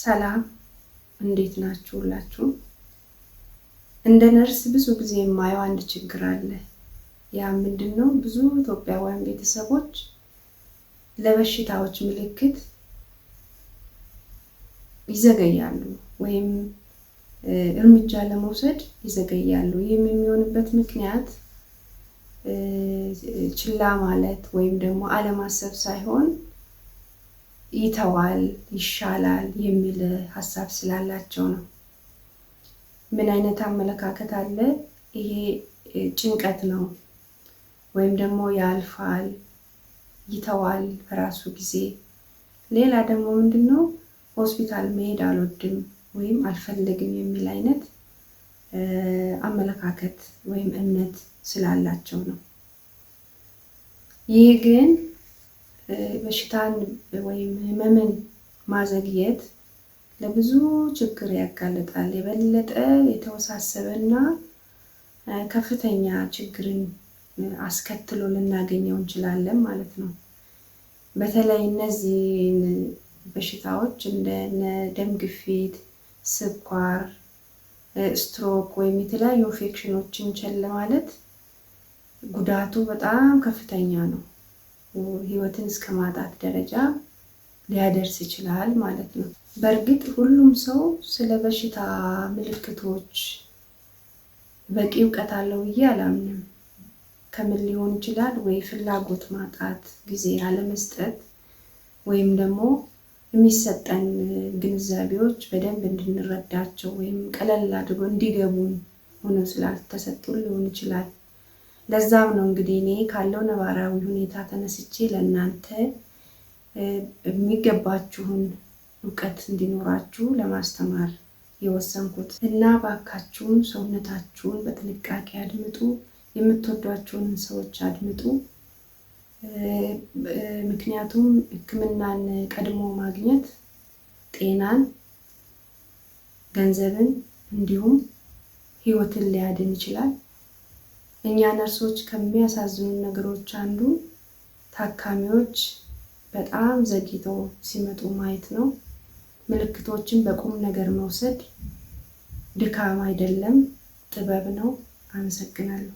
ሰላም፣ እንዴት ናችሁ ሁላችሁም? እንደ ነርስ ብዙ ጊዜ የማየው አንድ ችግር አለ። ያ ምንድን ነው? ብዙ ኢትዮጵያውያን ቤተሰቦች ለበሽታዎች ምልክት ይዘገያሉ ወይም እርምጃ ለመውሰድ ይዘገያሉ። ይህም የሚሆንበት ምክንያት ችላ ማለት ወይም ደግሞ አለማሰብ ሳይሆን ይተዋል፣ ይሻላል የሚል ሀሳብ ስላላቸው ነው። ምን አይነት አመለካከት አለ? ይሄ ጭንቀት ነው ወይም ደግሞ ያልፋል፣ ይተዋል በራሱ ጊዜ። ሌላ ደግሞ ምንድን ነው? ሆስፒታል መሄድ አልወድም ወይም አልፈልግም የሚል አይነት አመለካከት ወይም እምነት ስላላቸው ነው። ይህ ግን በሽታን ወይም ህመምን ማዘግየት ለብዙ ችግር ያጋልጣል። የበለጠ የተወሳሰበና ከፍተኛ ችግርን አስከትሎ ልናገኘው እንችላለን ማለት ነው። በተለይ እነዚህን በሽታዎች እንደ ደም ግፊት፣ ስኳር፣ ስትሮክ ወይም የተለያዩ ኢንፌክሽኖችን ቸል ማለት ጉዳቱ በጣም ከፍተኛ ነው። ህይወትን እስከ ማጣት ደረጃ ሊያደርስ ይችላል ማለት ነው። በእርግጥ ሁሉም ሰው ስለ በሽታ ምልክቶች በቂ እውቀት አለው ብዬ አላምንም። ከምን ሊሆን ይችላል? ወይ ፍላጎት ማጣት፣ ጊዜ አለመስጠት፣ ወይም ደግሞ የሚሰጠን ግንዛቤዎች በደንብ እንድንረዳቸው ወይም ቀለል አድርጎ እንዲገቡን ሆነው ስላልተሰጡን ሊሆን ይችላል። ለዛም ነው እንግዲህ እኔ ካለው ነባራዊ ሁኔታ ተነስቼ ለእናንተ የሚገባችሁን እውቀት እንዲኖራችሁ ለማስተማር የወሰንኩት እና ባካችሁን ሰውነታችሁን በጥንቃቄ አድምጡ። የምትወዷቸውን ሰዎች አድምጡ። ምክንያቱም ሕክምናን ቀድሞ ማግኘት ጤናን፣ ገንዘብን እንዲሁም ሕይወትን ሊያድን ይችላል። እኛ ነርሶች ከሚያሳዝኑ ነገሮች አንዱ ታካሚዎች በጣም ዘግይተው ሲመጡ ማየት ነው። ምልክቶችን በቁም ነገር መውሰድ ድካም አይደለም፣ ጥበብ ነው። አመሰግናለሁ።